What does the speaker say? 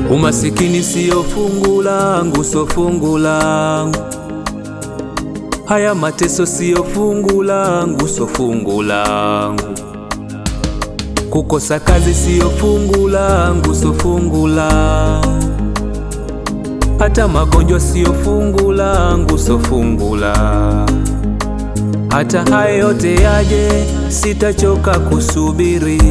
Umasikini siyo fungu langu, so fungu langu. Haya mateso siyo fungu langu, so fungu langu. Kukosa kazi siyo fungu langu, so fungu langu. Hata magonjwa siyo fungu langu, so fungu langu. Hata haya yote yaje, sitachoka kusubiri.